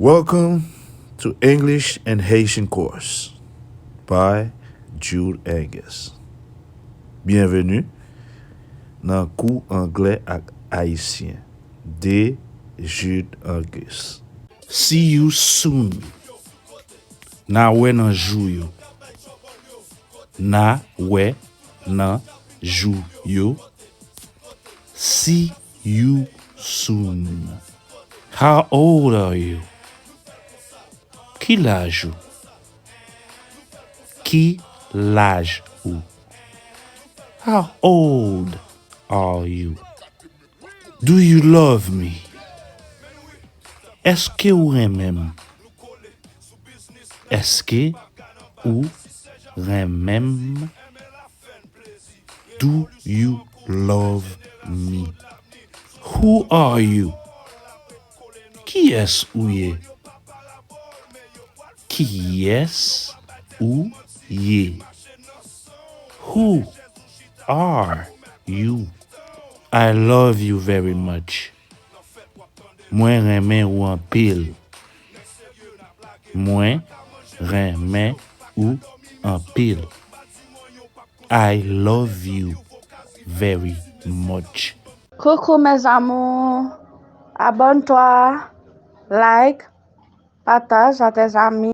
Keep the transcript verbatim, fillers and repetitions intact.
Welcome to English and Haitian course by Jude Angus. Byenveni nan kou anglè ak ayisyen de Jude Angus. See you soon. Na wè nan jou yo. Na wè nan jou yo. See you soon. How old are you? Ki laj ou? Ki laj ou? How old are you? Do you love me? Èske ou renmen m? Èske ou renmen m? Do you love me? Who are you? Kiyès ou ye? Kiyès ou ye? Who are you? I love you very much. Mwen renmen ou anpil. Mwen renmen ou anpil. I love you very much. Coucou mes amours, abonne-toi, like, partage à tes amis.